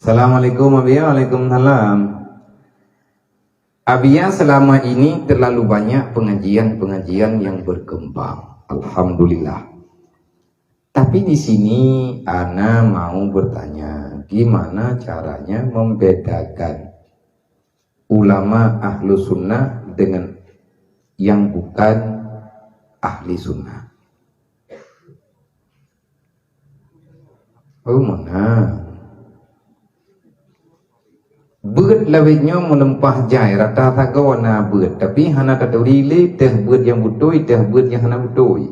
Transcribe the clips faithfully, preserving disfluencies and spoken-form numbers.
Assalamualaikum, Abiya. Waalaikumsalam. Abiya, selama ini terlalu banyak pengajian-pengajian yang berkembang. Alhamdulillah. Tapi di sini ana mau bertanya, gimana caranya membedakan ulama ahlu sunnah dengan yang bukan ahli sunnah? Oh, mana? Beuet lawét nyoe meuleumpah jai, rata sagoe na beuet, tapi hana taturi lé teuh beuet nyang beutôi, teuh beuet nyang hana beutôi.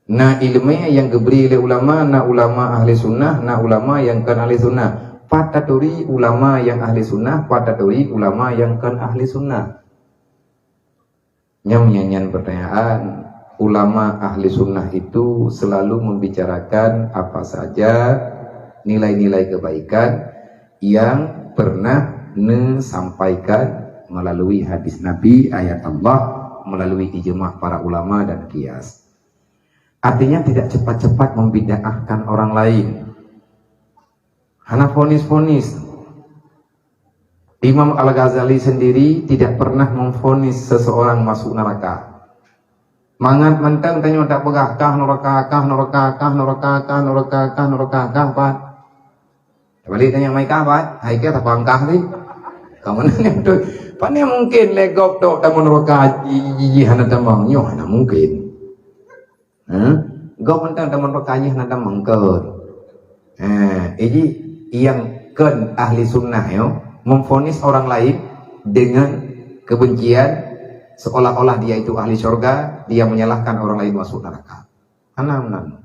Na ileumèe nyang geubri lé ulama, na ulama ahli sunnah, na ulama nyang kon ahli sunnah. Pat taturi ulama nyang ahli sunnah, pat taturi ulama nyang kon ahli sunnah. Nyan, nyan, nyan pertanyaan. Ulama ahli sunnah itu selalu membicarakan apa saja nilai-nilai kebaikan yang pernah neusampaikan melalui hadis Nabi, ayat Allah, melalui ijma para ulama dan qiyas. Artinya tidak cepat-cepat membid'ahkan orang lain. Hana fonis-fonis. Imam Al-Ghazali sendiri tidak pernah memvonis seseorang masuk neraka. Mangat mantong tanyoe tapeugah, "Kah neraka, kah neraka, kah neraka, kah neraka, kah neraka, kah pat." Balik tanya mai kah pat, hai kah tapang kah ni. Kamu nanya betul. Pane mungkin lé gob tok tamong neraka, i, i, i, hana tamong. Nyoe hana mungkin. Ha? Gob mantong tamong neraka, nyoe hana tamong, kon. Ha, jadi yang kon ahli sunnah nyoe memvonis orang lain dengan kebencian, seolah-olah dia itu ahli syurga, dia menyalahkan orang lain masuk neraka. Hana meunan.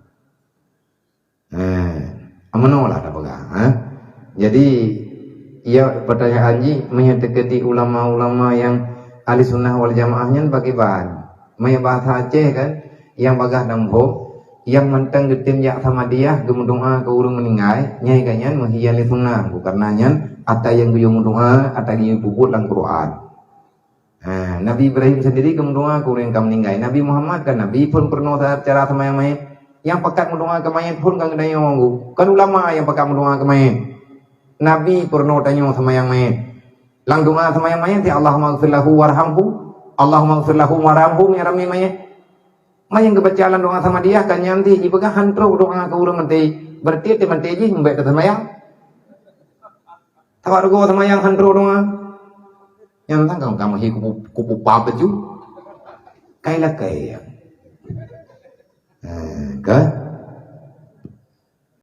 Ha, ameunoe lah tapeugah, ha. Jadi, ya, pertanyaan jih, meunyoe teukeudi ulama-ulama nyang ahli sunnah wal jamaah nyan bagaimana? Meunyoe bahasa Aceh kan, nyang bagah dan boh, nyang mantong geutem jak Samadiyah geumeudoa keu ureueng meuninggai, nyan ka nyan meuhi ahli sunnah, bukan na nyan ata nyang geuyue meudoa, ata geuyue peubuet lam Quran. Ha, Nabi Ibrahim sendiri ka meudoa keu ureueng ka meuninggai. Nabi Muhammad kan Nabi pun peurunoe cara seumayang manyét. Nyang pakat meudoa keu manyét pun kan geutanyoe, kan ulama nyang pakat meudoa keu manyét. Nabi peurunoe tanyoe seumayang manyét. Lam doa seumayang manyét, ya Allahumma ighfir lahu warhamhu. Allahumma ighfir lahu warhamhu, ya Rabbi manyét. Manyét geubaca lam doa Samadiyah kan nyan ti, jipeugah han trok doa keu ureueng maté. Berarti ti maté jih mbek teuh seumayang. Tawa rugoe seumayang han trok doa. Nyang tang kamu hi kupu, kupu pap baju. Kai lakée. Ha, ka?